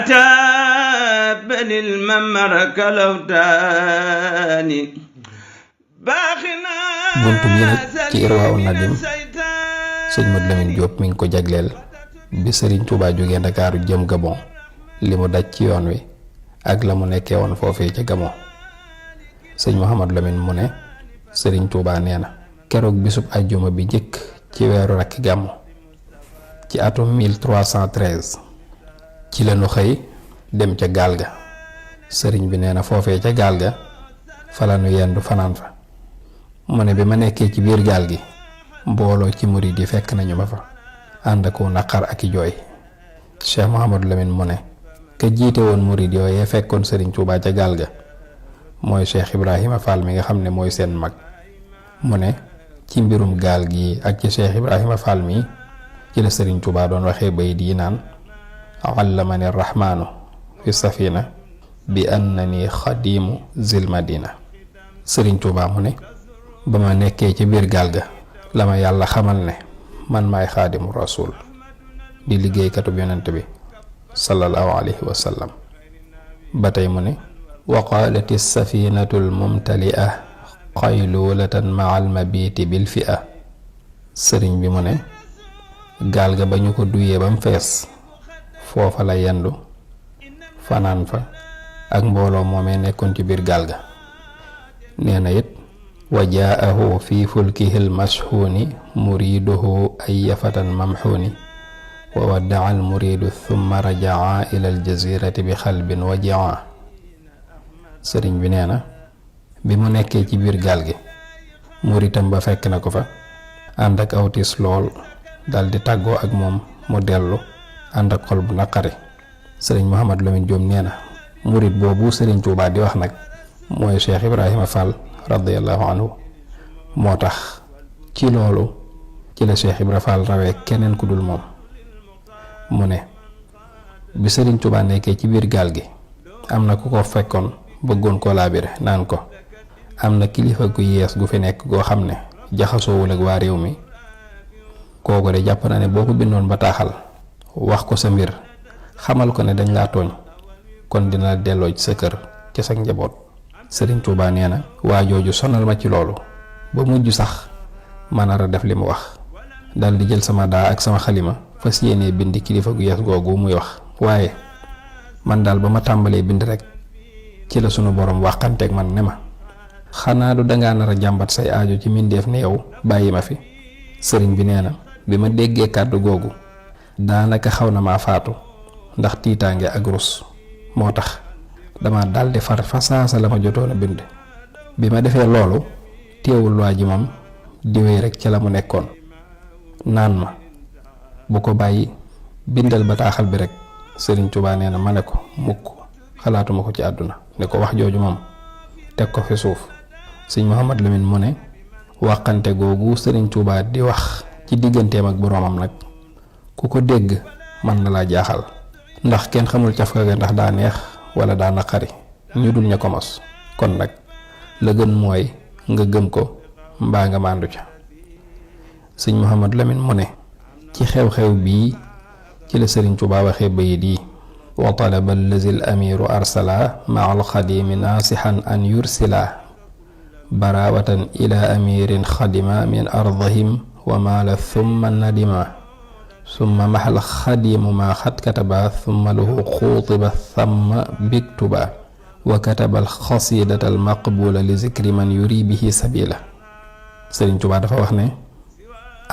أتابني الممرك لوتاني باخنا buntu bi nag ci Irwaa Nadim sëñ Modou Lamine Diop mi ngi ko jagleel bi Sëriñ Tuubaa jógee Ndakaaru jëm Gabon li mu daj ci yoon wi ak la mu nekkee woon foofee ca Gabon. sëñ Mouhamadou Lamine mu ne Sëriñ Tuubaa nee na keroog bisub ajjuma bi njëkk ci weeru rakki gàmmu ci atum 1313 ci lañu xëy dem ca gaal ga. sëriñ bi nee na foofee ca gaal ga fa la nu yendu fanaan fa. mu ne bi ma nekkee ci biir gaal gi mbooloo ci murid yi fekk nañu ma fa ànd ak naqar ak i jooy. Cheikh Mouhamadou Lamine mu ne ka jiite woon murid yooyee fekkoon Sëriñ Tuubaa ca gaal ga mooy Cheikh Ibrahima Fall mi nga xam ne mooy seen mag. mu ne ci mbirum gaal gi ak ci Cheikh Ibrahima Fall mi ci la Sëriñ Tuubaa doon waxee bayit yi naan allamani rahmaanu fi safina bi annani xadimu zil madina. Sëriñ Tuubaa mu ne ba ma nekkee ci biir gaal ga la ma yàlla xamal ne man maay xaadimu rasul di liggéeykatub yonent bi sallallahu alayhi wa sallam. ba tey mu ne wa qaalati safinatu almumtalia qaylulatan maa almabiti bil fi'a. sëriñ bi mu ne gaal ga ba ñu ko duyee ba mu fees foofa la yendu fanaan fa ak mbooloo moomee nekkoon ci biir gaal ga. nee na it wa jaahu fi fulkihi almashxuuni muriduhu ay yafatan mamxuuni wa waddaa almuridu thumma rajaa ila aljazirati bi xalbin wajaa. sëriñ bi nee na bi mu nekkee ci biir gaal gi muritam ba fekk na ko fa ànd ak awtis lool daldi tàggoo ak moom mu dellu ànd ak xol bu naqari. sëriñ Mouhamadou Lamine Diop nee na murit boobu Sëriñ Tuubaa di wax nag mooy Cheikh Ibrahima Fall radiyallahu anhu. moo tax ci loolu ci la Cheikh Ibrahima Fall rawee keneen ku dul moom. mu ne bi Sëriñ Tuubaa nekkee ci biir gaal gi am na ku ko fekkoon bëggoon koo laabire naan ko am na kilifa gu yees gu fi nekk goo xam ne jaxasoowul ak waa réew mi. kooku de jàpp na ne boo ko bindoon bataaxal wax ko sa mbir xamal ko ne dañ laa tooñ kon dina la delloo ci sa kër ci sa njaboot. Sëriñ Tuubaa nee na waa jooju sonal ma ci loolu ba mujj sax ma nar a def li mu wax dal di jël sama daa ak sama xalima fas yéenee bind kilifa gu yees googu muy wax. waaye man daal ba ma tàmbalee bind rek ci la sunu borom waxanteeg man ne ma xanaa du dangaa nar a jàmbat say aajo ci mbindeef ne yow bàyyi ma fi. sëriñ bi nee na bi ma déggee kàddu googu daanaka xaw na maa faatu ndax tiitaange ak rus moo tax dama daldi far fa saasa la ma jotoon a bind. bi ma defee loolu teewul waa ji moom di wéy rek ci la mu nekkoon naan ma bu ko bàyyi bindal bataaxal bi rek. Sëriñ Tuubaa nee na ma ne ko mukk xalaatuma ko ci àdduna ne ko wax jooju moom teg ko fi suuf. sëñ Mouhamadou Lamine mu ne waxante googu Sëriñ Tuubaa di wax ci digganteem ak boroomam nag ku ko dégg mën na laa jaaxal ndax kenn xamul cafka ga ndax daa neex wala daa naqari ñu dul ña ko mos. kon nag la gën mooy nga gëm ko mbaa nga màndu ca. sëñ Mouhamadou Lamine mu ne ci xew-xew bii ci la Sëriñ Tuubaa waxee bayit yi wa talaba allazi al amiru arsala maa alxadimi naasixan an yursila barawatan ila amirin xadima min ardihim wa maala thumma nadima summa maxal xadimu maa xat kataba summa lahu xuutiba thamma biktuba wa kataba alxasidata almaqbula li zikri man yuri bihi sabila. Sëriñ Tuubaa dafa wax ne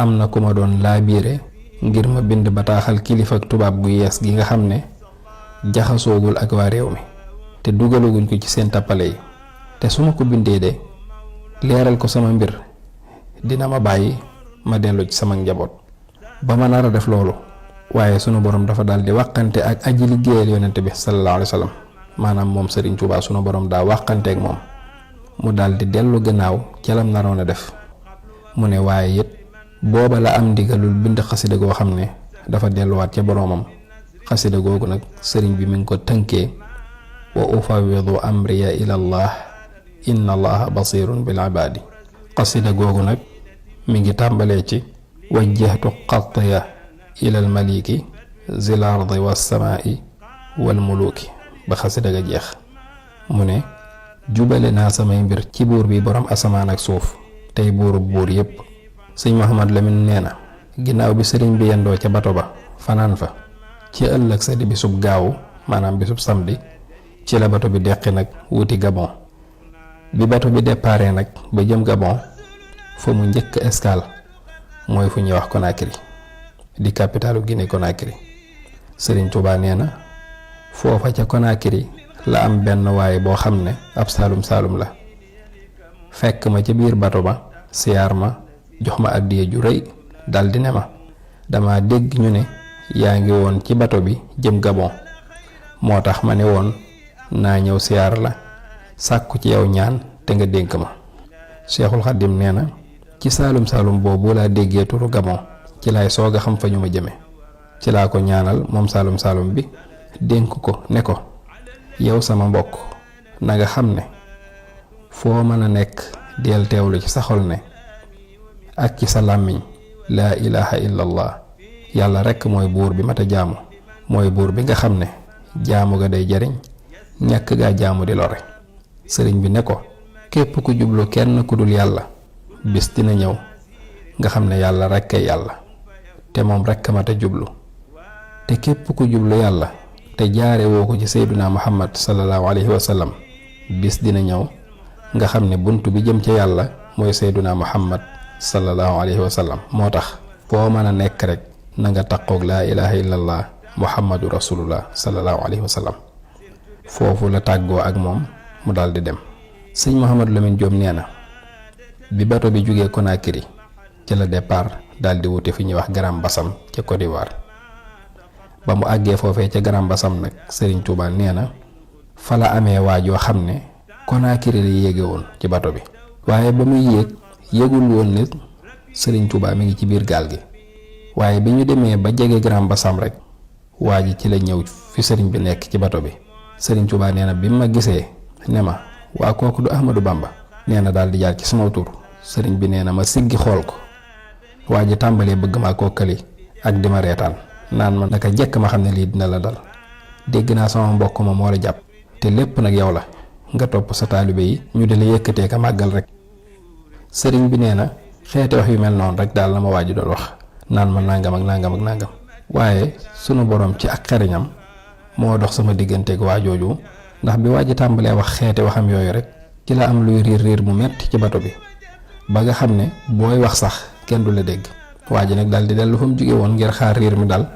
am na ku ma doon laabiire ngir ma bind bataaxal kilifa ak tubaab gu yees gi nga xam ne jaxasoogul ak waa réew mi te dugaluguñ ko ci seen tappale yi te su ma ko bindee de leeral ko sama mbir dina ma bàyyi ma dellu ci sama njaboot. ba ma nar a def loolu waaye sunu borom dafa daal di wàqante ak aji liggéeyal yonent bi sallallahu alayhi wa sallam maanaam moom Sëriñ Tuubaa sunu borom daa wàqanteeg moom mu daal di dellu gannaaw ca lam naroon a def. mu ne waaye it booba la am ndigalul bind xasida goo xam ne dafa delluwaat ca boroomam. xasida googu nag sëriñ bi mi ngi ko tënkee wa ufawidu amriya ila allah inna allaha basirun bil ibadi. xasida googu nag mi ngi tàmbalee ci wajjahtu xatya ila al maliki zil ardi was samaa'i wal muluki ba xasida ga jeex. mu ne jubale naa samay mbir ci buur bi borom asamaan ak suuf tey buurub buur yépp. sëñ Mouhamad Lamine nee na ginnaaw bi sëriñ bi yendoo ca bato ba fanaan fa ci ëllëg sa di bisub gaawu maanaam bisub samedi ci la bato bi deqi nag wuti Gabon. bi bato bi déparé nag ba jëm Gabon fa mu njëkk escale mooy fu ñuy wax Conakry di capitalu Guinée Conakry. Sëriñ Tuubaa nee na foofa ca Conakry la am benn waaye boo xam ne ab saalum la fekk ma ca biir bato ba siyaar ma jox ma addiya ju rëy daldi ne ma dama dégg ñu ne yaa ngi woon ci bato bi jëm Gabon moo tax ma ne woon naa ñëw siyaar la sàkku ci yow ñaan te nga dénk ma. Seexul Xaddim nee na ci saalum boobu laa déggee turu Gabon ci laay soog a xam fa ñu ma jëme. ci laa ko ñaanal moom saalum bi dénk ko ne ko yow sama mbokk na nga xam ne foo mën a nekk del teewlu ci sa xol ne ak ci sa làmmiñ laa ilaha illallah yàlla rekk mooy buur bi mat a jaamu mooy buur bi nga xam ne jaamu ga day jariñ ñàkk gaa jaamu di lore. sëriñ bi ne ko képp ku jublu kenn ku dul yàlla bis dina ñëw nga xam ne yàlla rekk ay yàlla te moom rekk mat a jublu. te képp ku jublu yàlla te jaare woo ko ci sayduna muhammad sallallahu alayhi wa sallam bis dina ñëw nga xam ne bunt bi jëm ca yàlla mooy sayduna muhammad sallallahu alayhi wa sallam. moo tax foo mën a nekk rek na nga taqoog laa ilaha illallah muhammadu rasulullah sallallahu alayhi wa sallam. foofu la tàggoo ak moom mu daldi dem. sëñ Mouhamad Lamine Diop nee na bi bato bi jógee Conakry ci la départ daldi wuti fi ñuy wax Grand Bassam ca Côte d'Ivoire. ba mu àggee foofee ca Grand Bassam nag Sëriñ Tuubaa nee na fa la amee waajoo xam ne Conakry la yéege woon ci bato bi waaye ba muy yéeg yégul woon ne Sëriñ Tuubaa mi ngi ci biir gaal gi. waaye bi ñu demee ba jege Grand Bassam rek waa ji ci la ñëw fi sëriñ bi nekk ci bato bi. Sëriñ Tuubaa nee na bi ma gisee ne ma waa kooku du Ahmadou Bamba nee na daal di jaar ci sama tur. sëriñ bi nee na ma siggi xool ko waa ji tàmbalee bëgg maa kookali ak di ma reetaan naan ma naka jekk ma xam ne lii dina la dal dégg naa sama mbokk ma moo la jàpp te lépp nag yow la nga topp sa taalibe yi ñu di la yëkkatee ka màggal rek. sëriñ bi nee na xeeti wax yu mel noonu rek daal la ma waa ji doon wax naan ma nangam ak nangam ak nangam waaye sunu borom ci ak xeriñam moo dox sama digganteeg waa jooju ndax bi waa ji tàmbalee wax xeeti waxam yooyu rek ci la am luy riir mu metti ci bato bi ba nga xam ne booy wax sax kenn du la dégg. waa ji nag daal di dellu fa mu jóge woon ngir xaar riir mi dal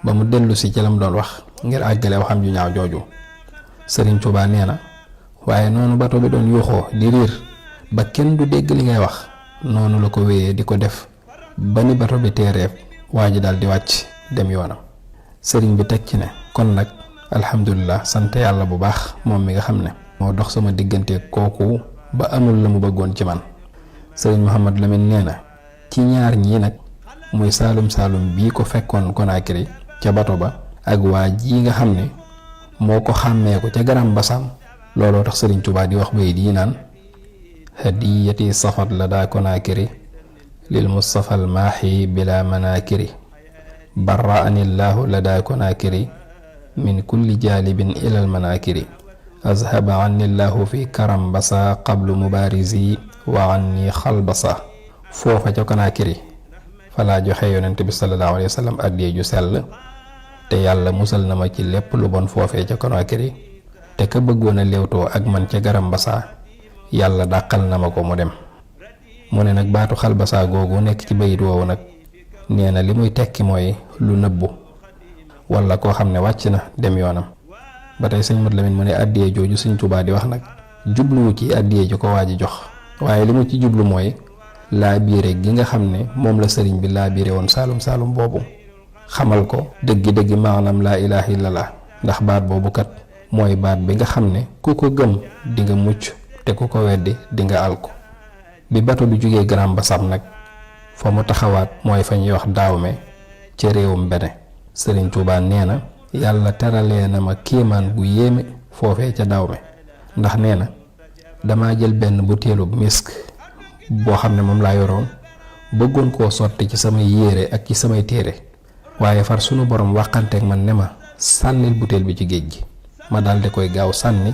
ba mu dellu si ci la mu doon wax ngir àggale waxam ju ñaaw jooju. Sëriñ Tuubaa nee na waaye noonu bato bi doon yuuxoo di riir ba kenn du dégg li ngay wax noonu la ko wéyee di ko def ba ni bato bi teereef waa ji daal di wàcc dem yoonam. sëriñ bi teg ci ne kon nag alhamdulilah sant yàlla bu baax moom mi nga xam ne moo dox sama diggante kooku ba amul la mu bëggoon ci man. sëriñ Mouhamad Lamine nee na ci ñaar ñii nag muy saalum bii ko fekkoon Conakry ca bato ba ak waa ji nga xam ne moo ko xàmmee ko ca Grand Bassam looloo tax Sëriñ Tuubaa di wax bay di naan hadiyati safat la daa Conakry lil Mustafa al maahi bila manakiri barra'anillahu la daa Conakry min kulli jalibin ilal manakiri azhaba anillahu fi karam basa qablu mubarizi wa anni xalbasa. foofa ca Conakry falaa joxe yonent bi sallallahu alayhi wa sallam addiya ju sell te yàlla musal na ma ci lépp lu bon foofee ca Conakry te ka bëggoon a léewtoo ak man ca Garam Bassa yàlla dàqal na ma ko mu dem. mu ne nag baatu xalbasa googu nekk ci bayit woowu nag nee na li muy tekki mooy lu nëbbu wala koo xam ne wàcc na dem yoonam. ba tey sëñ Mat Lamin mu ne addiya jooju Sëñ Tuubaa di wax nag jubluwu ci addiya ju ko waaji jox waaye li mu ci jublu mooy laa biire gi nga xam ne moom la sëriñ bi laa biire woon saalum boobu xamal ko dëggi maanaam laa ilaaha illallah ndax baat boobu kat mooy baat bi nga xam ne ku ko gëm di nga mucc te ku ko weddi di nga alku. bi bato bi jógee Grand Bassam nag fa mu taxawaat mooy fa ñuy wax Daawme ca réewum Bene. Sëriñ Tuubaa nee na yàlla teralee na ma kéemaan bu yéeme foofee ca Daawme ndax nee na dama jël benn butéelu misk boo xam ne moom laa yoroon bëggoon koo sotti ci samay yére ak ci samay téere waaye far sunu borom waxanteeg man ne ma sànnil butéel bi ci géej gi. ma daldi koy gaaw sànni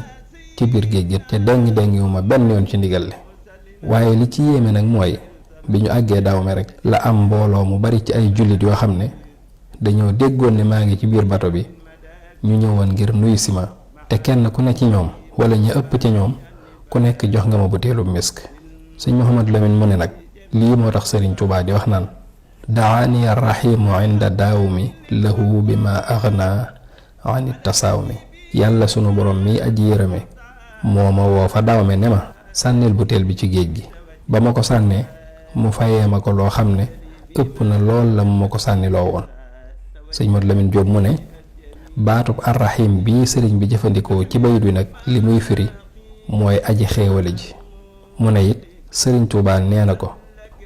ci biir géej gi te dengi wu ma benn yoon ci ndigal li. waaye li ci yéeme nag mooy bi ñu àggee Dahomey rek la am mbooloo mu bari ci ay jullit yoo xam ne dañoo déggoon ne maa ngi ci biir bato bi ñu ñëwoon ngir nuyu si ma, te kenn ku ne ci ñoom wala ñu ëpp ci ñoom ku nekk jox nga ma butéelu misk. sëñ Mouhamadou Lamine mu ne nag lii moo tax Sëriñ Tuubaa di wax naan daani arrahimu inda daawmi lahu bi ma agna ani tasaawmi. yàlla sunu borom mi aji yërëme moo ma woo fa Dahomey ne ma sànnil butéel bi ci géej gi. ba ma ko sànnee mu fayee ma ko loo xam ne ëpp na lool la mu ma ko sànniloo woon. sëñ Modou Lamine Diop mu ne baatub arrahim bii sëriñ bi jëfandikoo ci bayit wi nag li muy firi mooy aji xéewale ji. mu ne it Sëriñ Tuubaa nee na ko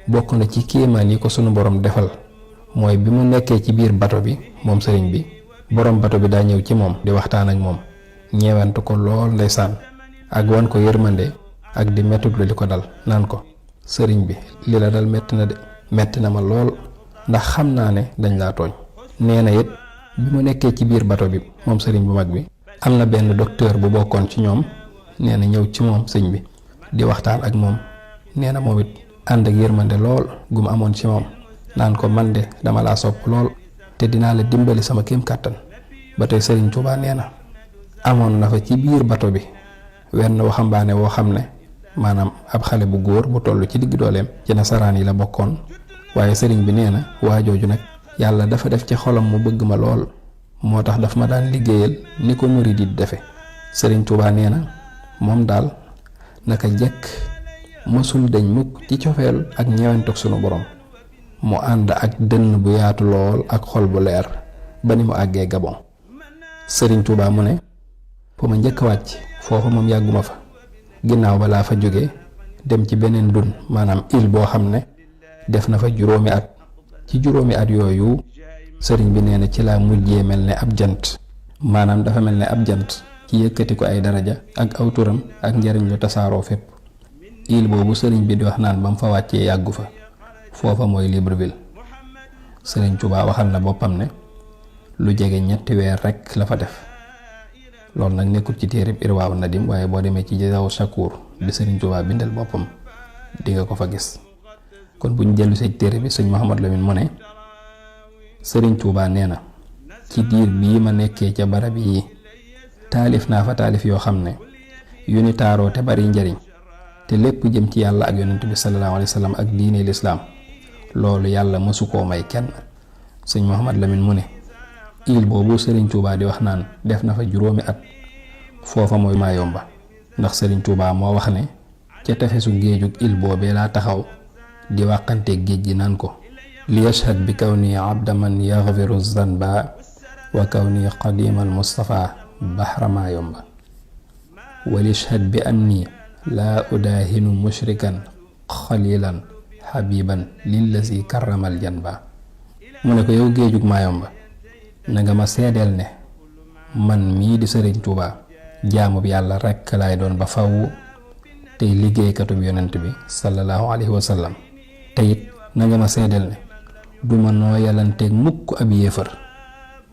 bokk na ci kéemaan yi ko sunu borom defal mooy bi mu nekkee ci biir bato bi moom sëriñ bi, borom bato bi daa ñëw ci moom di waxtaan ak moom, ñeewantu ko lool ndeysaan ak wan ko yërmande ak di mettitlu li ko dal, naan ko sëriñ bi li la dal metti na de, metti na ma lool ndax xam naa ne dañ laa tooñ. nee na it bi mu nekkee ci biir bato bi moom sëriñ bu mag bi am na benn docteur bu bokkoon ci ñoom, nee na ñëw ci moom sëñ bi di waxtaan ak moom. nee na moom it ànd ak yërmande lool gu mu amoon ci moom, naan ko man de dama laa sopp lool te dinaa la dimbali sama kéem kàttan. ba tey Sëriñ Tuubaa nee na amoon na fa ci biir bato bi wenn waxambaane woo xam ne maanaam ab xale bu góor bu toll ci digg dooleem, ci nasaraan yi la bokkoon. waaye sëriñ bi nee na waa jooju nag yàlla dafa def ci xolam mu bëgg ma lool, moo tax daf ma daan liggéeyal ni ko murid yi defe. Sëriñ Tuubaa nee na moom daal naka jekk mësul dañ mukk ci cofeel ak ñeewantoog sunu borom, mu ànd ak dënn bu yaatu lool ak xol bu leer ba ni mu àggee Gabon. Sëriñ Tuubaa mu ne fa ma njëkk a wàcc foofa moom yàgguma fa, ginnaaw ba laa fa jóge dem ci beneen dun, maanaam île boo xam ne def na fa juróomi at. ci juróomi at yooyu sëriñ bi nee na ci laa mujjee mel ne ab jant, maanaam dafa mel ne ab jant ci yëkkati ko ay daraja ak aw turam ak njariñ lu tasaaroo fépp. île boobu sëriñ bi di wax naan ba mu fa wàccee yàggu fa, foofa mooy Libreville. Sëriñ Tuubaa waxal na boppam ne lu jege 3 weer rekk la fa def. loolu nag nekkul ci téereb Irwaaw Nadim, waaye boo demee ci Jazaawu Shakuur bi Sëriñ Tuubaa bindal boppam di nga ko fa gis. kon bu ñu dellu see téere bi sëñ Mouhamadou Lamine mu ne Sëriñ Tuubaa nee na ci diir bii ma nekkee ca barab yi taalif naa fa taalif yoo xam ne yu ni taaroo te bari njariñ te lépp jëm ci yàlla ak yonent bi sallallahu alayhi wa sallam ak diine lislaam. loolu yàlla mësu koo may kenn. sëñ Mouhamadou Lamine mu ne île boobu Sëriñ Tuubaa di wax naan def na fa juróomi at, foofa mooy Mayomba, ndax Sëriñ Tuubaa moo wax ne ca tefesu géejug île boobee laa taxaw di wàqante géej gi naan ko li yashhad bi kawni abda man yaghfiru zanba wa kawni qadimal Mustafa bahra Mayomba wal yashhad bi anni laa udaahinu mushrikan xalilan habiban lillazi karramal janba. mu ne ko yow géejug Mayomba na nga ma seedeel ne man mii di Sëriñ Tuubaa jaamub yàlla rekk laay doon ba faw tey liggéeykatub yonent bi sallallahu alayhi wa sallam. te it na nga ma seedeel ne du ma nooyalanteeg mukk ab yéefar,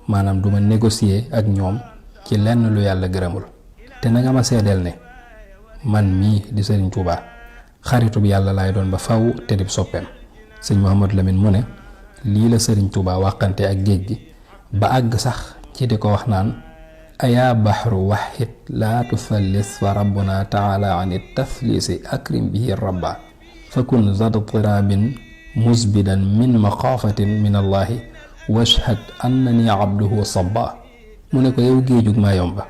maanaam du ma négocier ak ñoom ci lenn lu yàlla gërëmul. te na nga ma seedeel ne man mii di Sëriñ Tuubaa xaritub yàlla laay doon ba faw te dib soppeem. sëñ Mouhamadou Lamine mu ne lii la Sëriñ Tuubaa waxante ak géej gi ba àgg sax ci di ko wax naan ayaa baxru waxid laa tuthallis fa rabbuna taala an taflisi akrim bihi rabba fakun zad tirabin musbidan min maqaafatin min allahi washhad annani abduhu sabba. mu ne ko yow géejug Mayomba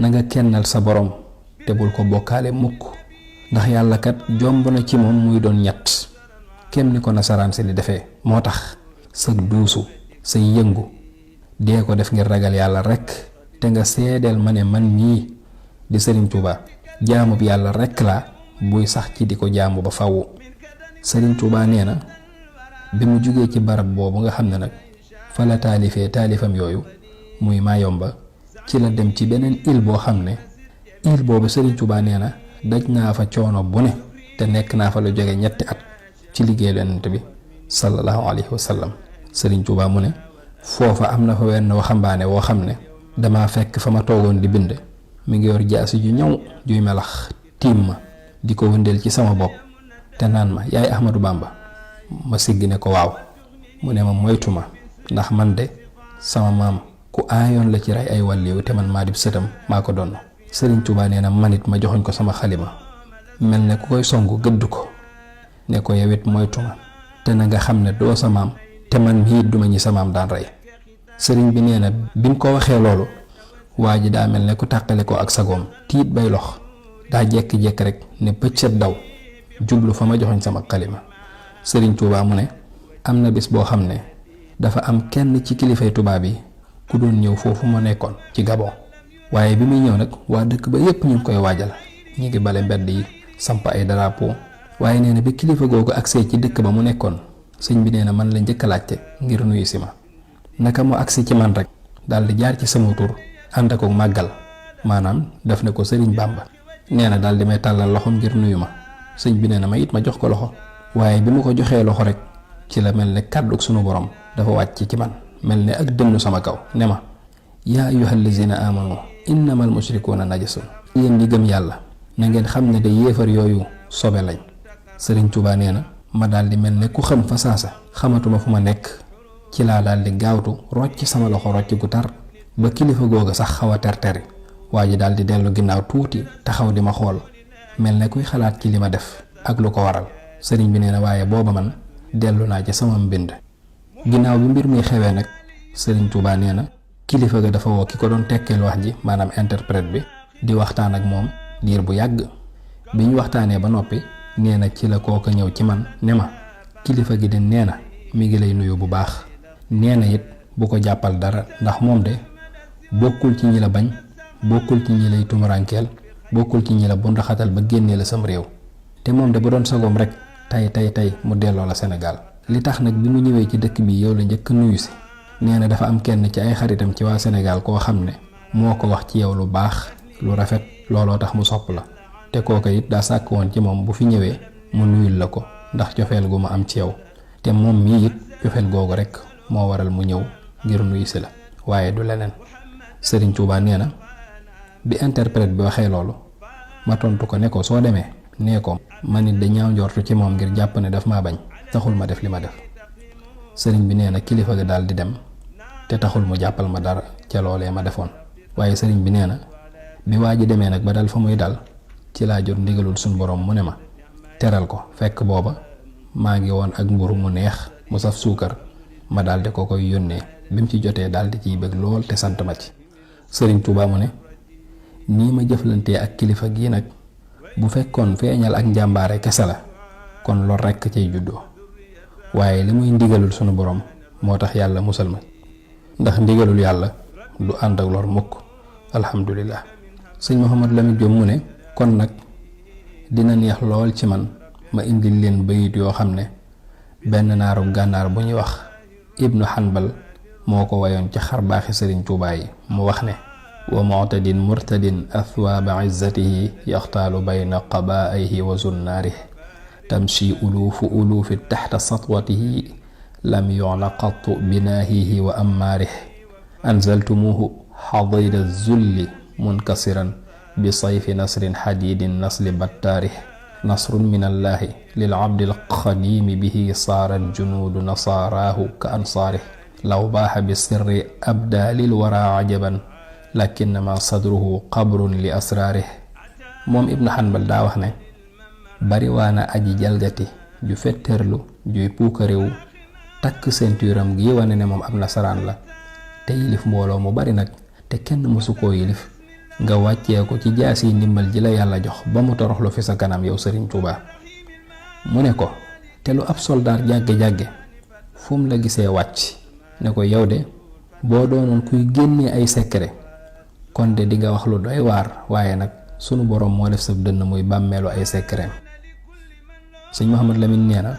na nga kennal sa borom te bul ko bokkaale mukk, ndax yàlla kat jomb na ci moom muy doon ñett kem ni ko nasaraan si di defee. moo tax sa duusu sa yëngu dee ko def ngir ragal yàlla rekk, te nga seedeel ma ne man mii di Sëriñ Tuubaa jaamu bi yàlla rekk laa buy sax ci di ko jaamu ba faw. Sëriñ Tuubaa nee na bi mu jugee ci barab boobu nga xam ne nag fa la taalifee taalifam yooyu muy Mayomba, ci la dem ci beneen île boo xam ne île boobu Sëriñ Tuubaa nee na daj naa fa coono bu ne te nekk naa fa lu jóge 3 at ci liggéey yonent bi sallallahu alayhi wa sallam. Sëriñ Tuubaa mu ne foofa am na fa wenn waxambaane woo xam ne dama fekk fa ma toogoon di bind mi ngi yor jaasi ju ñaw juy melax tiim ma di ko wëndeel ci sama bopp te naan ma yaay Ahmadou Bamba. ma sigg ne ko waaw. mu ne ma moytu ma ndax man de sama maam ku aayoon la ci rey ay wàlliw te man maa di sëtam maa ko donn. Sëriñ Tuubaa nee na manit ma joxoñ ko sama xalima mel ne ku koy songu gëdd ko ne ko yowit moytu ma te na nga xam ne doo sa maam te man mii duma ñi sa maam daan rey. sëriñ bi nee na bi mu ko waxee loolu waa ji daa mel ne ku tàqale ko ak sagoom tiit bay lox daa jekki-jekk rek ne pëccët daw jublu fa ma joxoñ sama xalima. Sëriñ Tuubaa mu ne am na bis boo xam ne dafa am kenn ci kilifay tubaab yi ku doon ñëw foofu ma nekkoon ci Gabon waaye bi muy ñëw nag waa dëkk ba yépp ñu ngi koy waajal ñi ngi bale mbedd yi samp ay drapeau waaye nee na bi kilifa googu agsee ci dëkk ba mu nekkoon sëñ bi nee na man la njëkk a laajte ngir nuyu si ma naka mu agsi ci man rek daal di jaar ci sama tur ànd ak màggal maanaam def ne ko Sëriñ Bàmba. nee na daal di may tàllal loxom ngir nuyu ma sëñ bi nee na ma it ma jox ko loxo waaye bi ma ko joxee loxo rek ci la mel ne kàddug sunu borom dafa wàcc ci man mel ne ak dënnu sama kaw ne ma yaa ayyuhal lazina amanu innamal mushrikuuna najasun. yéen ñi gëm yàlla na ngeen xam ne de yéefar yooyu sobe lañ. Sëriñ Tuubaa nee na ma daal di mel ne ku xam fa saasa xamatuma fu ma nekk ci laa daal di gaawtu rocc sama loxo rocc gu tar ba kilifa googa sax xaw a terteri waa ji daal di dellu ginnaaw tuuti taxaw di ma xool mel ne kuy xalaat ci li ma def ak lu ko waral. sëriñ bi nee na waaye booba man dellu naa ci sama mbind. ginnaaw bi mbir mi xewee nag Sëriñ Tuubaa nee na kilifa ga dafa woo ki ko doon tekkeel wax ji maanaam interprète bi di waxtaan ak moom diir bu yàgg bi ñu waxtaanee ba noppi nee na ci la kooka ñëw ci man ne ma kilifa gi de nee na mi ngi lay nuyu bu baax nee na it bu ko jàppal dara ndax moom de bokkul ci ñi la bañ bokkul ci ñi lay tumurankeel bokkul ci ñi la bundaxatal ba génnee la sam réew te moom de bu doon sagoom rek tey mu delloo la Sénégal. li tax nag bi mu ñëwee ci dëkk bi yow la njëkk nuyu si nee na dafa am kenn ci ay xaritam ci waa Sénégal koo xam ne moo ko wax ci yow lu baax lu rafet looloo tax mu sopp la te kooka it daa sàkk woon ci moom bu fi ñëwee mu nuyul la ko ndax cofeel gu mu am ci yow te moom mii it cofeel googu rek moo waral mu ñëw ngir nuyu si la waaye du leneen. Sëriñ Tuubaa nee na bi interprète bi waxee loolu ma tontu ko ne ko soo demee nee ko man it da ñaaw njortu ci moom ngir jàpp ne daf maa bañ taxul ma def li ma def. sëriñ bi nee na kilifa ga daal di dem te taxul mu jàppal ma dara ca loolee ma defoon waaye sëriñ bi nee na bi waa ji demee nag ba dal fa muy dal ci laa jot ndigalul suñ borom mu ne ma teral ko fekk booba maa ngi woon ak mburu mu neex mu saf suukar ma daal di ko koy yónnee bi mu ci jotee daal di ciy bëgg lool te sant ma ci. Sëriñ Tuubaa mu ne nii ma jëflantee ak kilifa gii nag bu fekkoon feeñal ak njàmbaare kese la kon lor rekk cay juddoo waaye li muy ndigalul sunu borom moo tax yàlla musal ma ndax ndigalul yàlla du ànd ak lor mukk alhamdulillah. sëñ Mouhamadou Lamine Diop mu ne kon nag dina neex lool ci man ma indil leen bayit yoo xam ne benn naaru gànnaar bu ñuy wax Ibnu Hanbal moo ko wayoon ci xarbaaxi Sëriñ Tuubaa yi mu wax ne wa mu'tadin murtadin athwaaba izzatihi yaxtaalu bayna qabaaihi wa zunnaarihi tamshi uluufi taxta satwatihi lam yu'na qattu binaahihi wa ammaarihi anzaltumuuhu xadira zulli munkasiran bi sayfi nasrin xadiidin nasli battaarihi nasrun min allaahi lil abdil xadiimi bihi saarat junuudu nasaaraahu ka ansaarihi law baaxa bi sirri abdaalil waraa ajaban lakinnama sadruhu qabrun li asraarih. moom Ibnu Hanbal daa wax ne bariwaana aji jalgati ju fetterlu juy puukarewu takk seentuuram gi wane ne moom ab nasaraan la te yilif mbooloo mu bari nag te kenn mësu koo yilif nga wàccee ko ci jaasi ndimbal ji la yàlla jox ba mu toroxlu fi sa kanam yow Sëriñ Tuubaa. mu ne ko te lu ab soldaar jàgge-jàgge fu mu la gisee wàcc ne ko yow de boo doonoon kuy génnee ay secret kon de di nga wax lu doy waar waaye nag sunu borom moo def sa dënn muy bàmmeelu ay secret. sëñ Mouhamadou Lamine nee na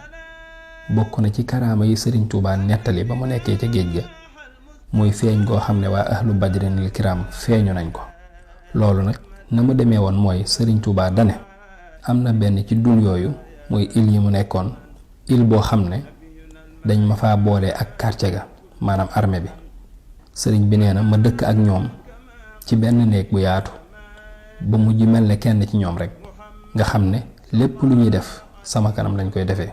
bokk na ci karaama yi Sëriñ Tuubaa nettali ba mu nekkee ca géej ga muy feeñ goo xam ne waa ahlu badrinil kiram feeñu nañ ko. loolu nag na mu demee woon mooy Sëriñ Tuubaa dane am na benn ci dun yooyu muy île yi mu nekkoon île boo xam ne dañ ma faa boole ak quartier ga maanaam armée bi. sëriñ bi nee na ma dëkk ak ñoom ci benn néeg bu yaatu ba mujj mel ne kenn ci ñoom rek nga xam ne lépp lu ñuy def sama kanam lañ koy defee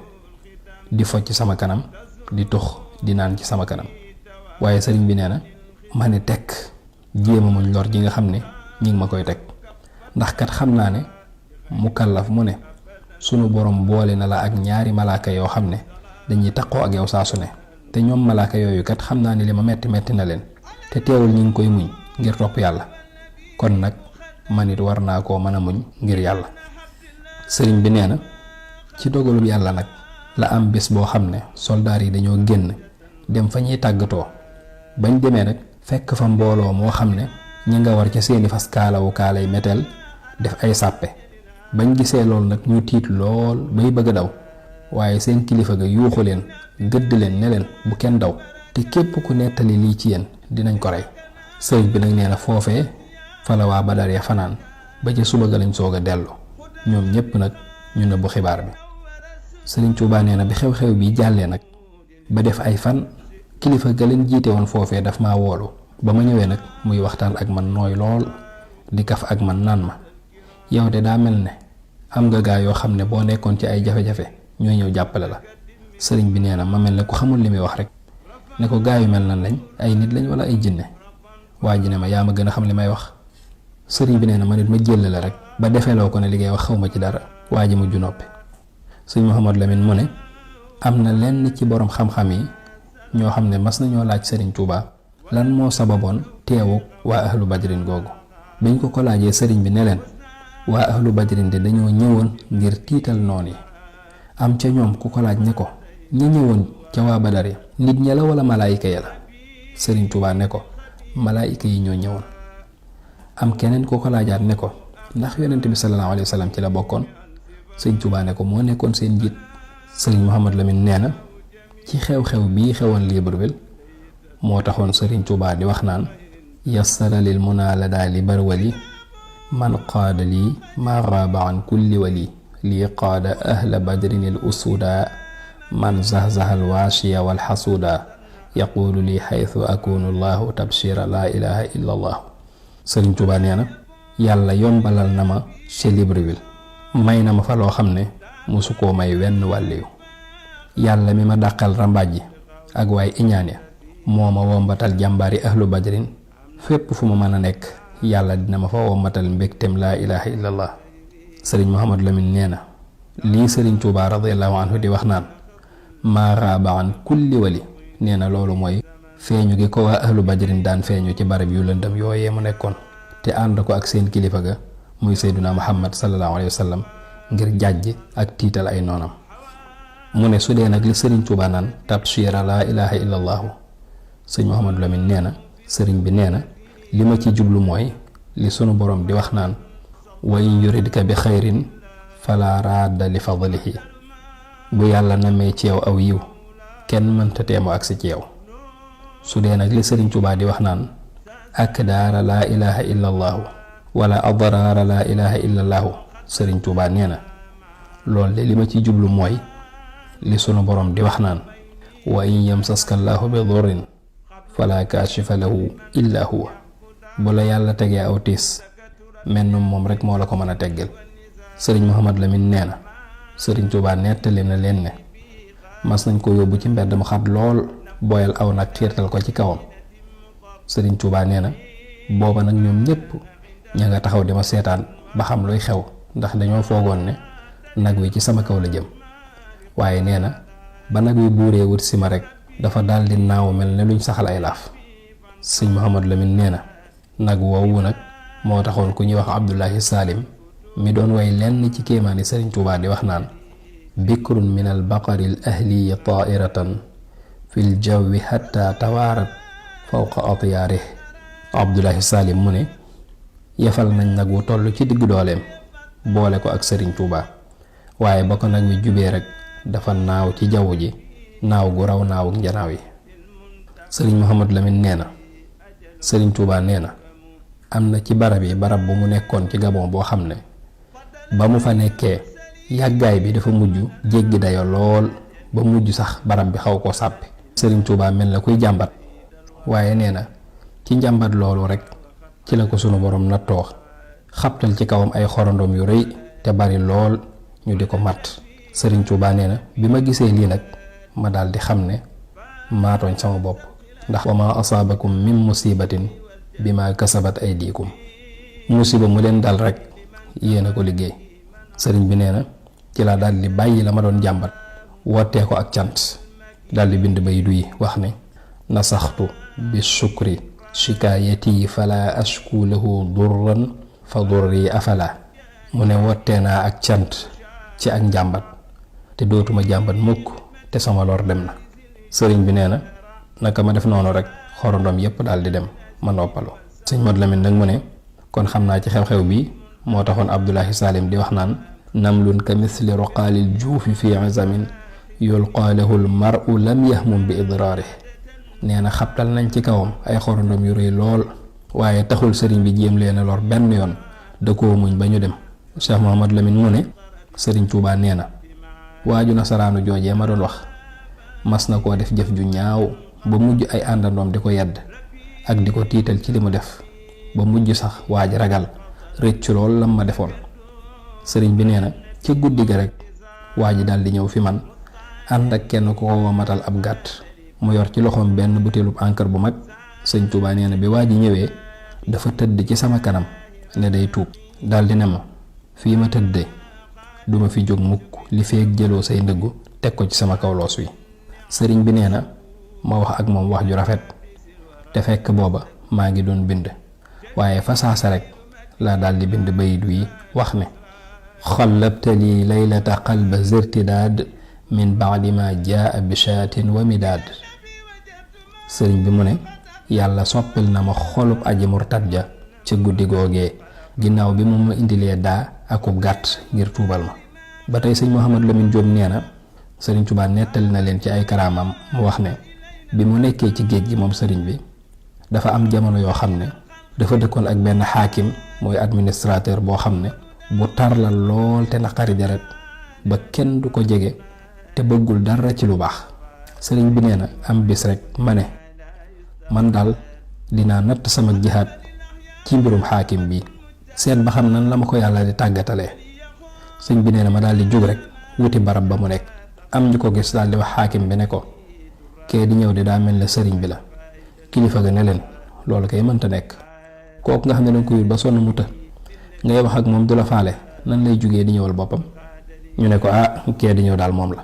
di focc ci sama kanam di tux di naan ci sama kanam waaye sëriñ bi nee na ma ne tekk jéema muñ lor ji nga xam ne ñi ngi ma koy teg ndax kat xam naa ne mukallaf mu ne sunu borom boole na la ak ñaari malaaka yoo xam ne dañuy taqoo ak yow saa su ne te ñoom malaaka yooyu kat xam naa ne li ma metti na leen te teewul ñi ngi koy muñ ngir topp yàlla kon nag man it war naa koo mën a muñ ngir yàlla. sëriñ bi nee na ci dogalub yàlla nag la am bés boo xam ne soldaar yi dañoo génn dem fa ñuy tàggatoo bañ demee nag fekk fa mbooloo moo xam ne ñi nga war ca seeni fas kaalawu kaalay meteel def ay sàppe bañ gisee loolu nag ñu tiit lool bay bëgg a daw waaye seen kilifa ga yuuxu leen gëdd leen ne leen bu kenn daw te képp ku nettali lii ci yéen dinañ ko rey. sëriñ bi nag nee na foofee fa la waa Badar ya fanaan ba ca suba ga lañ soog a dellu ñoom ñépp nag ñu nëbbu xibaar bi. sëriñ Tuubaa nee na bi xew-xew bi jàllee nag ba def ay fan kilifa ga leen jiite woon foofee daf maa woolu ba ma ñëwee nag muy waxtaan ak man nooy lool di kaf ak man naan ma yow de daa mel ne am nga gaa yoo xam ne boo nekkoon ci ay jafe-jafe ñooy ñëw jàppale la. sëriñ bi nee na ma mel ne ku xamul li muy wax rek ne ko gaa yu mel nan lañ ay nit lañ wala ay jinne waa ji ne ma yaa ma gën a xam li may wax. sëriñ bi nee na ma nit ma jël la rek ba defeeloo ko ne li ngay wax xaw ma ci dara waa ji mujj noppi. sëñ Mouhamad Lamine mu ne am na lenn ci borom xam-xam yi ñoo xam ne mas nañoo laaj sëriñ Touba lan moo sababoon teewuk waa ahlu badrin googu biñ ko laajee sëriñ bi ne leen waa ahlu badrin de dañoo ñëwoon ngir tiital noon yi am ca ñoom ku ko laaj ne ko ña ñëwoon ca waa badar yi nit ña la wala malaayika ya la sëriñ Touba ne ko malaayika yi ñoo ñëwoon. am keneen ku ko laajaat ne ko ndax yonent bi sallallahu alayhi wa sallam ci la bokkoon sëriñ Touba ne ko moo nekkoon seen njiit. sëriñ Mouhamad Lamine nee na ci xew-xew bii xewoon Libreville moo taxoon sëriñ Touba di wax naan yassara lil munaa la daa li barwali man qaada lii maa raaba an kulli wali lii qaada ahla badrin al usuda man zahzahal waashiya wal xasuuda yaquulu lii xaytu akunu llahu tabshira laa ilaha illa allah. sëriñ Touba nee na yàlla yombalal na ma ci Libreville may na ma fa loo xam ne musu koo may wenn wàlliyu yàlla mi ma dàqal rambaaj yi ak waaye iñaan ya moo ma wombatal jàmbaari ahlu badrin fépp fu ma mën a nekk yàlla dina ma fa wombatal mbégtem laa ilaha illallah. sëriñ Mouhamad Lamine nee na lii sëriñ Touba radiyallahu anhu di wax naan maa raaba an kulli wali nee na loolu mooy feeñu gi ko waa ahlu badrin daan feeñu ci barab yu lëndëm yooyee mu nekkoon te ànd ko ak seen kilifa ga muy sayduna Muhammad sallallahu alayhi wa sallam ngir jàjj ak tiital ay noonam. mu ne su dee nag li sëriñ Touba naan tabshira laa ilaha illallahu sëñ Mouhamad Lamine nee na sëriñ bi nee na li ma ci jublu mooy li sunu borom di wax naan wa in yuridka bi xayrin fala raadda li fadlihi bu yàlla namee ci yow aw yiw kenn mënta teemu agsi ci yow. su dee nag li sëriñ Touba di wax naan akdaara laa ilaha illallahu wala adraara laa ilaha illallahu sëriñ Touba nee na loolu de li ma ci jublu mooy li sunu borom di wax naan wa in yamsaska llaahu bi durrin fala kaashifa lahu illa huwa bu la yàlla tegee aw tiis mennum moom rek moo la ko mën a teggal. sëriñ Mouhamad Lamine nee na sëriñ Touba nettali na leen ne mas nañ ko yóbbu ci mbedd mu xat lool boyal aw nag xiirtal ko ci kawam sëriñ Touba nee na booba nag ñoom ñépp ña nga taxaw di ma seetaan ba xam luy xew ndax dañoo foogoon ne nag wi ci sama kaw la jëm waaye nee na ba nag wi buuree wut si ma rek dafa daldi naaw mel ne luñ saxal ay laaf. sëñ Mouhamad Lamine nee na nag woowu nag moo taxoon ku ñuy wax Abdullahi Salim mi doon way lenn ci kéemaani sëriñ Touba di wax naan bikrun min al baqari al ahliya taa'iratan fil jawwi hatta tawaarat fawqa atyaarih. Abdullahi Salim mu ne yefal nañ nag wu toll ci diggu dooleem boole ko ak sëriñ Touba waaye ba ko nag wi jubee rek dafa naaw ci jaww ji naaw gu raw naawu njanaaw yi. sëriñ Mouhamad Lamine nee na sëriñ Touba nee na am na ci barab yi barab bu mu nekkoon ci Gabon boo xam ne ba mu fa nekkee yàggaay bi dafa mujj jéggi dayo lool ba mujj sax barab bi xaw koo sàppi. sëriñ Touba mel na kuy jàmbat waaye nee na ci njàmbat loolu rek ci la ko sunu borom nattoo xabtal ci kawam ay xorandoom yu rëy te bari lool ñu di ko mat. Sëriñ Tuubaa nee na bi ma gisee lii nag ma daal di xam ne maa tooñ sama bopp, ndax wa maa asaabakum min musibatin bi ma kasabat aydikum, musiba mu leen dal rek yéen a ko liggéey. sëriñ bi nee na ci la daal di bàyyi la ma doon jàmbat wootee ko ak cant, daal di bind bay duy wax ne nasaxtu bi shukri shikaayati fala ashku lahu durran fa durri afala. mu ne wootee naa ak cant ci ak njàmbat te dootuma jàmbat mukk te sama lor dem na. sëriñ bi nee na naka ma def noonu rek xorondom yépp daal di dem ma noppalu. sëñ Modou Lamine nag mu ne kon xam naa ci xew-xew bi moo taxoon Abdullahi Salim di wax naan namlun ka misli roqaalil juufi fi izamin yulqaa lahu l mar'u lam yahmum bi idraarih. nee na xabtal nañ ci kawam ay xorondom yu rëy lool waaye taxul sëriñ bi jéem leen a lor benn yoon, da koo muñ ba ñu dem. Cheikh Mouhamad Lamine mu ne sëriñ Tuubaa nee na waaju nasaraanu joojee ma doon wax mas na koo def jëf ju ñaaw ba mujj ay àndandoom di ko yedd ak di ko tiital ci li mu def ba mujj sax waaj ragal rëccu lool lam ma defoon. sëriñ bi nee na ci guddi ga rek waa ji daal di ñëw fi man ànd ak kenn ku ko womatal ab gàtt mu yor ci loxoom benn butéelub encre bu mag. sëñ Tuubaa nee na bi waa ji ñëwee dafa tëdd ci sama kanam ne day tuub, daal di ne ma fii ma tëddee duma fi jóg mukk li feek jëloo say ndëggu teg ko ci sama kaw loos wi. sëriñ bi nee na ma wax ak moom wax ju rafet te fekk booba maa ngi doon bind, waaye fa saasa rek laa daal di bind bayit wi wax ne xallabtali laylata qalba zirtidaad min baadi ma jaa bishaatin wa midaad. sëriñ bi mu ne yàlla soppil na ma xolub aji murtad ja ca guddi googee ginnaaw bi mu ma indilee daa akub gàtt ngir tuubal ma. ba tey sëñ Mouhamad Lamine Diop nee na sëriñ Tuubaa nettali na leen ci ay karaamam mu wax ne bi mu nekkee ci géej gi moom sëriñ bi dafa am jamono yoo xam ne dafa dëkkoon ak benn xaakim mooy administrateur boo xam ne bu tar la lool te naqari deret ba kenn du ko jege te bëggul dara ci lu baax. sëriñ bi nee na am bis rek ma ne man daal dinaa natt sama jihaad ci mbirum xaakim bi seet ba xam nan la ma ko yàlla di tàggatalee. sëñ bi nee na ma daal di jóg rek wuti barab ba mu nekk, am ñu ko gis daal di wax xaakim bi ne ko kee di ñëw de daa mel ne sëriñ bi la. kilifa ga ne leen loolu kay mënta nekk, kooku nga xam ne danga ko yut ba sonn mu të ngay wax ak moom du la faale, nan lay jógee di ñëwal boppam. ñu ne ko kee di ñëw daal moom la.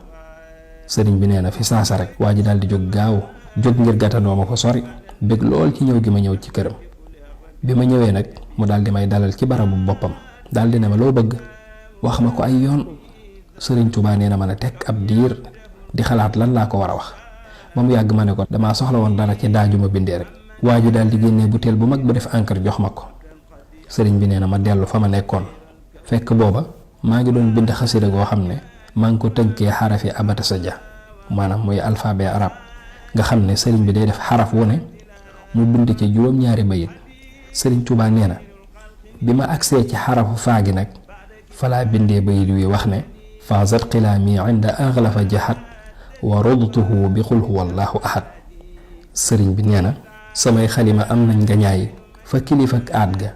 sëriñ bi nee na fi saasa rek waa ji daal di jóg gaaw jóg ngir gàttandoo ma ko sori bëgg lool ci ñëw gi ma ñëw ci këram. bi ma ñëwee nag mu daal di may dalal ci barabu boppam daal di ne ma loo bëgg wax ma ko ay yoon. sëriñ Tuubaa nee na ma ne teg ab diir di xalaat lan laa ko war a wax ba mu yàgg ma ne ko damaa soxla woon dara ci daaju ma bindee rek. waa ji daal di génnee butéel bu mag bu def encre jox ma ko. sëriñ bi nee na ma dellu fa ma nekkoon fekk booba maa ngi doon bind xasida goo xam ne maa ngi ko tënkee xarafi abata ja maanaam muy alphabet arab nga xam ne sëriñ bi day def xaraf wu ne mu bind ci juróom-ñaari bayit. sëriñ Tuubaa nee na bi ma agsee ci xarafu faa gi nag falaa bindee bayit wi wax ne faazat xilaami inda aglafa jahat wa rodtuhu bi xul huwallahu ahad. sëriñ bi nee na samay xalima am nañ ngañaay fa kilifa ak aat ga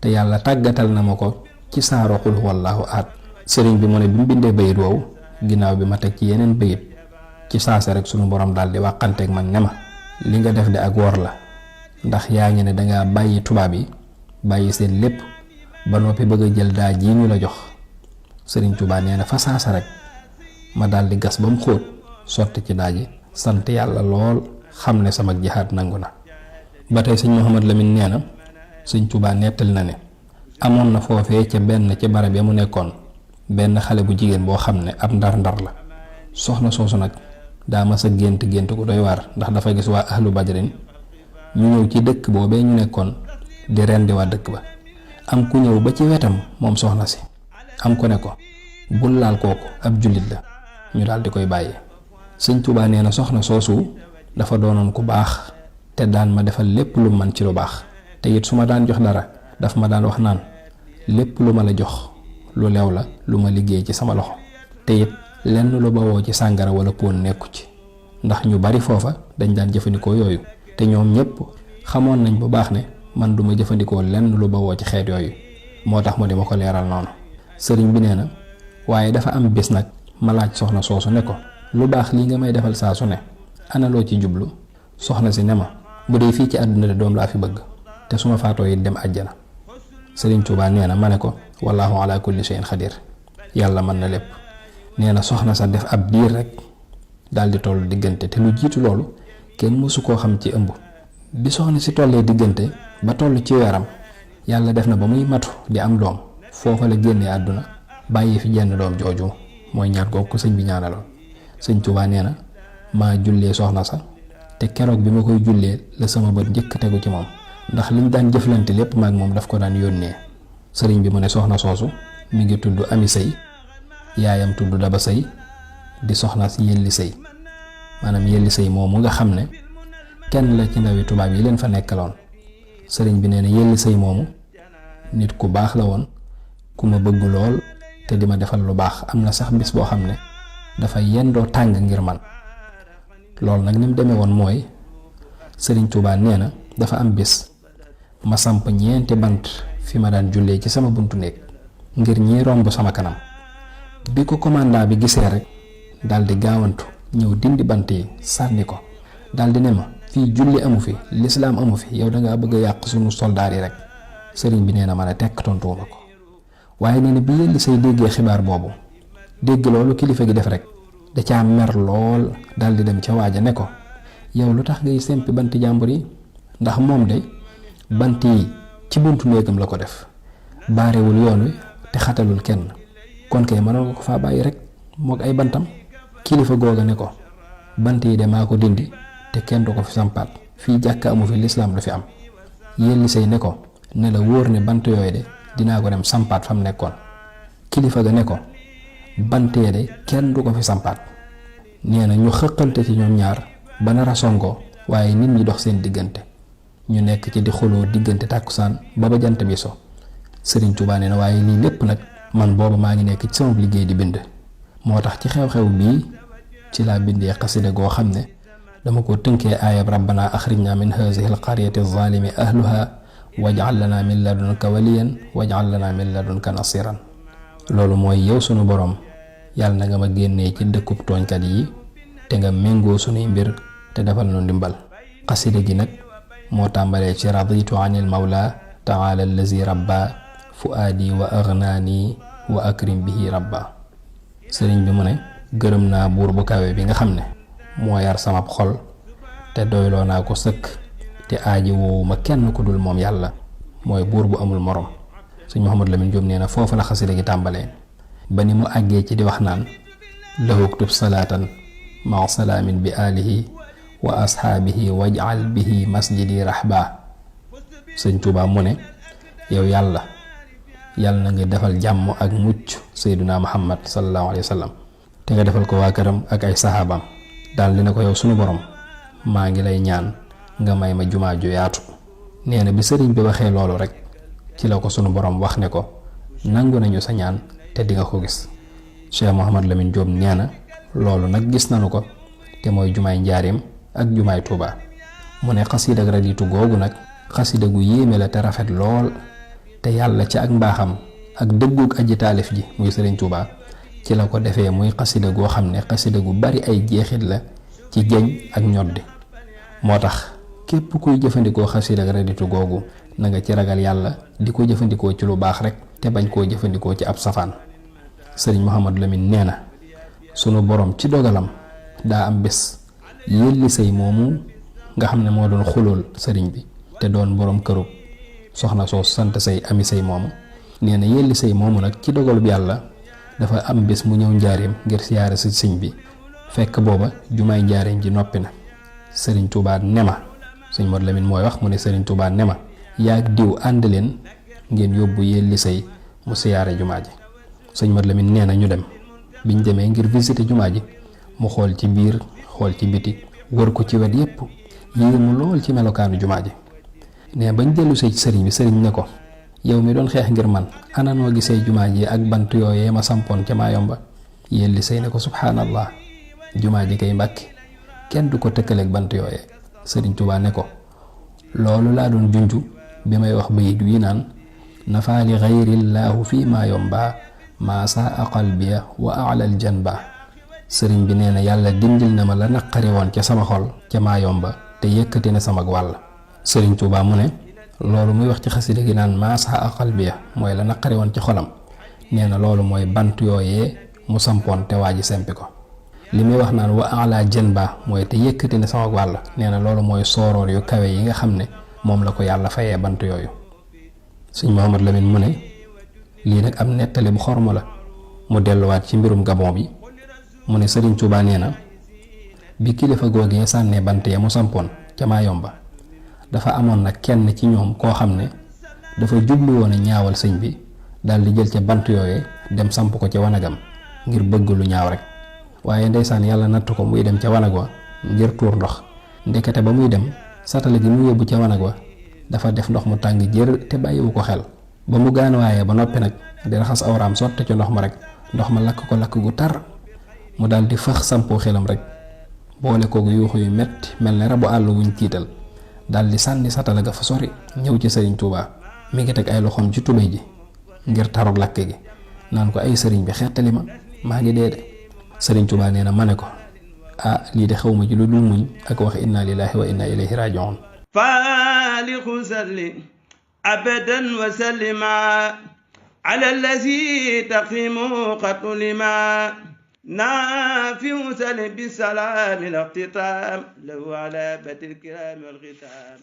te yàlla tàggatal na ma ko ci saaro xul huwallahu ahad. sëriñ bi mu ne bi mu bindee bayit woowu ginnaaw bi ma teg ci yeneen bayit ci saasa rek sunu borom daal di wàqanteeg man ne ma li nga def de ak wor la, ndax yaa ngi ne dangaa bàyyi tubaab yi bàyyi seen lépp ba noppi bëgg a jël daa ji ñu la jox. sëriñ Tuubaa nee na fa saasa rek ma daal di gas ba mu xóot sotti ci daa ji sant yàlla lool xam ne sama jihaad nangu na. ba tey sëñ Mouhamad Lamine nee na sëñ Tuubaa nettali na ne amoon na foofee ca benn ci barab ya mu nekkoon benn xale bu jigéen boo xam ne ab ndar-ndar la. soxna soosu nag daa mas a gént ku doy waar ndax dafa gis waa ahlu badrin ñu ñëw ci dëkk boobee ñu nekkoon di rendi waa dëkk ba. am ku ñëw ba ci wetam moom soxna si am ko ne ko bul laal kooku ab jullit la, ñu daal di koy bàyyi. sëñ Tuubaa nee na soxna soosu dafa doonoon ku baax te daan ma defal lépp lu man ci lu baax te it su ma daan jox dara daf ma daan wax naan lépp lu ma la jox lu lew la lu ma liggéey ci sama loxo te it lenn lu bawoo ci sàngara wala poon nekku ci, ndax ñu bari foofa dañ daan jëfandikoo yooyu te ñoom ñépp xamoon nañ bu baax ne man duma jëfandikoo lenn lu bawoo ci xeet yooyu moo tax mu di ma ko leeral noonu. sëriñ bi nee na waaye dafa am bis nag ma laaj soxna soosu ne ko lu baax lii nga may defal saa su ne ana loo ci jublu. soxna si ne ma bu dee fii ci àdduna de doom laa fi bëgg te su ma faatoo it dem àjjana. sëriñ Tuubaa nee na ma ne ko wallaahu ala kulli shay'in xadir, yàlla mën na lépp. nee na soxna sa def ab diir rek daal di toll diggante te lu jiitu loolu kenn mësu koo xam ci ëmb. bi soxna si tollee diggante ba toll ci weeram yàlla def na ba muy matu di am doom foofa la génnee àdduna bàyyi fi jenn doom jooju mooy ñaan googu ko sëñ bi ñaanaloon. sëñ Tuubaa nee na maa jullee soxna sa te keroog bi ma koy jullee la sama bët njëkk tegu ci moom ndax liñ daan jëflante lépp maag moom daf ko daan yónnee. sëriñ bi mu ne soxna soosu mi ngi tudd Ami Sëy, yaayam tudd Daba Sëy di soxna si Yelli Sëy. maanaam Yelli Sëy moomu nga xam ne kenn la ci ndawi tubaab yi leen fa nekkaloon. sëriñ bi nee na Yelli Sëy moomu nit ku baax la woon, ku ma bëgg lool te di ma defal lu baax. am na sax bis boo xam ne dafa yendoo tàng ngir man. loolu nag ni mu demee woon mooy sëriñ Tuubaa nee na dafa am bis ma samp ñeenti bant fi ma daan jullee ci sama buntu néeg ngir ñi romb sama kanam. bi ko commandant bi gisee rek daldi gaawantu ñëw dindi bant yi sànni ko daldi ne ma fii julli amu fi, lislaam amu fi, yow dangaa bëgg a yàq sunu soldaar yi rek. sëriñ bi nee na ma ne tekk tontuwuma ko. waaye nee na bi Yelli Sëy déggee xibaar boobu dégg loolu kilifa gi def rek da caa mer lool daldi dem ca waaja ne ko yow lu tax ngay sempi banti jàmbur yi, ndax moom de bant yi ci buntu néegam la ko def, baarewul yoon wi te xatalul kenn, kon kay mënoon nga ko faa bàyyi rek moog ay bantam. kilifa googa ne ko bant yi de maa ko dindi te kenn du ko fi sampaat, fii jàkka amu fi, lislaam du fi am. Yelli Sëy ne ko ne la wóor ne bant yooyu de dinaa ko dem sampaat fa mu nekkoon. kilifa ga ne ko bantee de kenn du ko fi sampaat. nee na ñu xëqante ci ñoom ñaar ba nar a songoo waaye nit ñi dox seen diggante ñu nekk ci di xuloo diggante tàkkusaan ba jant bi so. sëriñ Tuubaa nee na waaye lii lépp nag man booba maa ngi nekk ci sama liggéey di bind. moo tax ci xew-xew bii ci laa bindee xasida goo xam ne dama ko tënkee aayab rabbana axrijna min hazihi alqaryati zalimi ahluha waj'al lana min ladunka waliyan waj'al lana min ladunka nasiran. loolu mooy yow sunu borom yàlla na nga ma génnee ci dëkkub tooñkat yi te nga méngoo sunuy mbir te defal nu ndimbal. xasida gi nag moo tàmbalee ci raditu anil mawla taala allazi rabba fuaadi wa agnaani wa akrim bihi rabba. sëriñ bi mu ne gërëm naa buur bu kawe bi nga xam ne moo yar sama xol te doyloo naa ko sëkk te aaji woowu ma kenn ku dul moom yàlla mooy buur bu amul morom. sëñ Mouhamadou Lamine Diop nee na foofu la xasida gi tàmbalee ba ni mu àggee ci di wax naan lahu uktub salaatan maa salaamin bi alihi wa ashaabihi waj'al bihi masjidi rahba. sëñ Tuubaa mu ne yow yàlla na nga defal jàmm ak mucc sayduna Muhammad sallallahu alayhi wa sallam te nga defal ko waa këram ak ay saxaabaam. daal dina ko yow sunu borom maa ngi lay ñaan nga may ma jumaa ju yaatu. nee na bi sëriñ bi waxee loolu rek ci la ko sunu borom wax ne ko nangu nañu sa ñaan te di nga ko gis. Cheikh Mouhamadou Lamine Diop nee na loolu nag gis nañu ko te mooy jumaay njaareem ak jumaay Tuubaa. mu ne xasida ak raditu googu nag xasida gu yéeme la te rafet lool te yàlla ci ak mbaaxam ak dëggug aji taalif ji muy sëriñ Tuubaa ci la ko defee muy xasida goo xam ne xasida gu bari ay jeexit la ci jeñ ak ñoddi. moo tax képp kuy jëfandikoo xasida ak raditu googu na nga ci ragal yàlla di ko jëfandikoo ci lu baax rek te bañ koo jëfandikoo ci ab safaan. sëriñ Mouhamadou Lamine nee na sunu borom ci dogalam daa am bés Yelli Sëy moomu nga xam ne moo doon xulool sëriñ bi te doon borom këru soxna soo sant Sëy Ami Sëy moomu. nee na Yelli Sëy moomu nag ci dogalub yàlla dafa am bés mu ñëw njaareem ngir siyaare si sëñ bi fekk booba jumaay njaareem ji noppi na. sëriñ Tuubaa ne ma sëñ Modou Lamine mooy wax mu ne sëriñ Tuubaa ne ma yaag diw ànd leen ngeen yóbbu Yelli Sëy mu siyaare jumaa ji. sëñ Modou Lamine nee na ñu dem biñ demee ngir visiter jumaa ji mu xool ci biir xool ci biti wër ko ci wet yépp yéemu lool ci melokaanu jumaa ji. nee bañ dellu see ci sëriñ bi sëriñ ne ko yow mi doon xeex ngir man ana noo gisee jumaa ji ak bant yooyee ma sampoon ca Maayomba. Yelli Sëy ne ko subhaanallah jumaa ji kay Mbàkke kenn du ko tëkkaleeg bant yooyee. sëriñ Tuubaa ne ko loolu laa doon junju bi may wax bayit wi naan nafa li gayrillaahu fi ma yomba maa saa qalbiya wa alal janba. sëriñ bi nee na yàlla dindil na ma la naqari woon ca sama xol ca maa yomba te yëkkati na sama wàll. sëriñ Tuubaa mu ne loolu muy wax ci xasida gi naan maa saa qalbiya mooy la naqari woon ci xolam, nee na loolu mooy bant yooyee mu sampoon te waa ji sempi ko. li muy wax naan wa ala janba mooy te yëkkati na sama wàll, nee na loolu mooy sooroor yu kawe yi nga xam ne moom la ko yàlla fayee bant yooyu. sëñ Mouhamad Lamine mu ne lii nag am nettali bu xorma la. mu delluwaat ci mbirum Gabon bi mu ne sëriñ Tuubaa nee na bi kilifa googee sànnee bant ya mu sampoon ca Mayomba dafa amoon nag kenn ci ñoom koo xam ne dafa jublu woon a ñaawal sëñ bi daal di jël ca bant yooyee dem samp ko ca wanagam ngir bëgg lu ñaaw rek. waaye ndeysaan yàlla natt ko muy dem ca wanag wa ngir tuur ndox, ndekete ba muy dem satale gi mu yóbbu ca wanag wa dafa def ndox mu tàng jër te bàyyiwu ko xel. ba mu gaanuwaayee ba noppi nag di raxas awraam sotte ci ndox ma rek ndox ma lakk ko lakk gu tar mu daal di fëx sampoo xelam rek boole koogu yuuxu yu metti mel ne rabu àll wuñ tiital daal di sànni satala ga fa sori ñëw ci sëriñ Tuubaa mi ngi teg ay loxoom ci tubéy ji ngir tarug lakk gi naan ko ay sëriñ bi xettali ma maa ngi dee de. sëriñ Tuubaa nee na ma ne ko ah lii de xawma ci lu dul muñ ak wax inna lillahi wa inna ilayhi raji'un. faaliqu salli abadan wa sallima ala allazi taqimu qatulima نافع سل بسلام الاختتام له على بد الكرام والختام